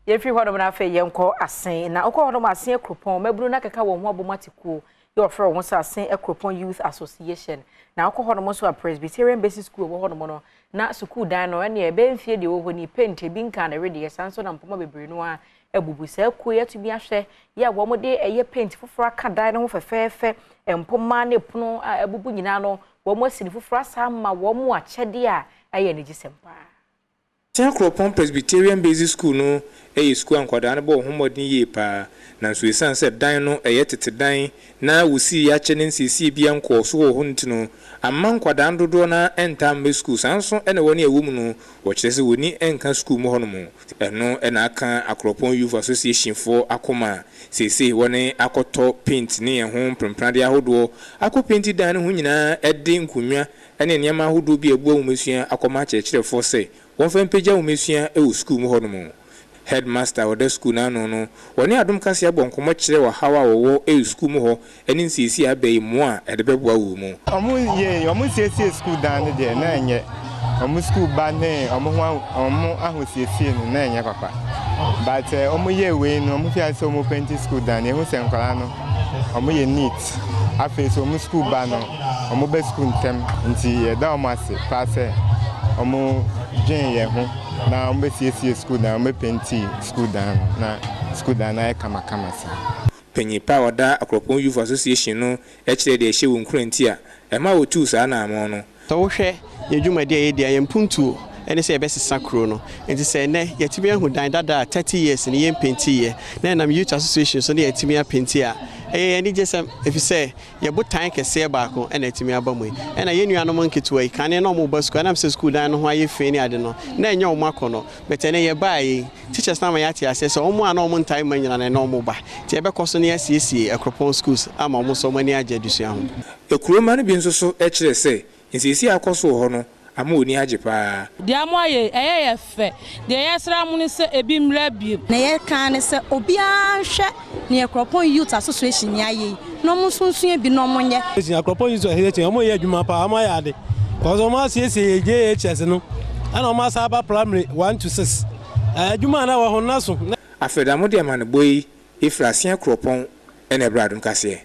Yɛmfiri hɔnom na afei yɛnkɔ Asen. Na wokɔ hɔnom Asen Akuropɔn, mmabunu no akeka wɔn ho abom ate kuo yɛ wɔfrɛ wɔn ho sɛ Asen Akuropɔn Youth Association. Na wokɔ hɔnom nso a Presbyterian Basic School ɛwɔ hɔnom no, na sukuu dan no ɛneɛ ɛbɛyɛ mfie deɛ ɛwɔ hɔ ni, paint ebi nkaa na ɛwedeɛ, saa nso na mpoma bebree no ara abubu. Saa kuo yi atumi ahwɛ yɛ a wɔn de ɛyɛ paint foforɔ aka dan no ho fɛfɛɛfɛ, mpoma ne pono a abubu nyinaa no wɔn asi no foforɔ asa ama wɔn akyɛdeɛ a ɛyɛ anigyesɛm paa. Tea Kuropɔn Presbyterian Basic School no yɛ sukuu a nkwadaa no bɔ wɔn ho mmɔden yie pa ara. Nanso esiane sɛ dan no yɛ tete dan na wosii akyɛ ne nsiesie biara nkɔɔ so wɔ hɔ nti no, amma nkwadaa no dodoɔ no ara ntaa mma sukuu. Saa nso na wɔn a ɛwɔ mu no, wɔkyerɛ sɛ wɔnni nka sukuu mu hɔnom. Ɛno na aka Akuropɔn Youth Association foɔ akoma a seesei wɔne akɔtɔ paint ne ɛho mpremprenadeɛ ahodoɔ akɔpenti dan no ho nyinaa de nkonnwa ne nneɛma ahodoɔ bi a ɛboa nwomasua akɔma akyerɛkyerɛfoɔ sɛ wɔmfa mpagya nwomasua wɔ sukuu mu hɔnom. Headmaster a ɔda sukuu no ano no, wɔne Adom Kaseɛ abɔ nkɔmmɔ kyerɛ ɔhaw a wɔwɔ wɔ sukuu mu hɔ ne nsiesie a aba yi mmoa a ɛde bɛboa wɔ mu. Wɔn yie, wɔn siesie sukuu dan no deɛ na ɛnyɛ, wɔn sukuu ba ne wɔn ho wɔn ahosiesie no na ɛnyɛ papa. But wɔn yɛ wei no, wɔn fi ase sɛ wɔn penti sukuu dan no, ehu sɛ nkwadaa no wɔn yɛ neat. Afei nso wɔn sukuu ba no, wɔn ba sukuu ntɛm nti yɛda wɔn ase paa sɛ wɔn dwen yɛn ho na wɔn bɛsiesie sukuu dan, wɔn bɛpenti sukuu dan no na sukuu dan no ayɛ kamakama saa. Panyin pa a ɔda Akuropɔn Youth Association no kyerɛ deɛ ɛhyɛ wɔn nkuran nti a ɛma wɔtuu saa anammɔn no. Sɛ wohwɛ yɛn dwumadi a yɛdi a, yɛn mpuntuo ne sɛ yɛbɛsesa kuro no. Nti sɛ ɛnnɛ yɛatumi ahu dan dada a 30 years ni yɛmpentiiɛ na ɛnam Youth Association so na yɛatumi apenti a, ɛyɛ yɛn anigyesɛm efisɛ yɛn botan kɛseɛ baako na atumi aba mu yi. Ɛna yɛn nuanom nketewa yi, kane na wɔreba sukuu, ɛnam sɛ sukuu dan no ho ayɛ fi ne ade no, na ɛnyɛ wɔn akɔnnɔ. But ɛnnɛ yɛbaeɛ yi, teachers no ama yɛate aseɛ sɛ wɔn a na wɔntae mma nyinaa no, ɛnnɛ wɔba. Nti yɛbɛkɔ so na yɛasiesie Akuropɔn schools ama wɔn nso wɔn ani agye adesua ho. Kurow mma no bi nso so kyerɛ sɛ nsiesie a akɔ so wɔ hɔ no ama wɔn ani agye paa. Deɛ mo ayɛ yi, ɛyɛ yɛ fɛ. Deɛ yɛsrɛ mo ne sɛ ebi mmra bio. Nea yɛka ara ne sɛ obiara nhwɛ nea Akuropɔn Youth Association yi ayɛ yi na wɔn nso nsua bi na wɔnyɛ. Akuropɔn Youth Association wɔn yɛ adwuma paa, wɔn ayɛ ade cause wɔn asiesie yɛ JHS no ɛna wɔn asan aba primary 1 to 6 adwuma a na ɛwɔ ho no na so. Afei da mode amanebɔ yi firi Aseɛ Kuropɔn na ɛbrɛ Adom Kaseɛ.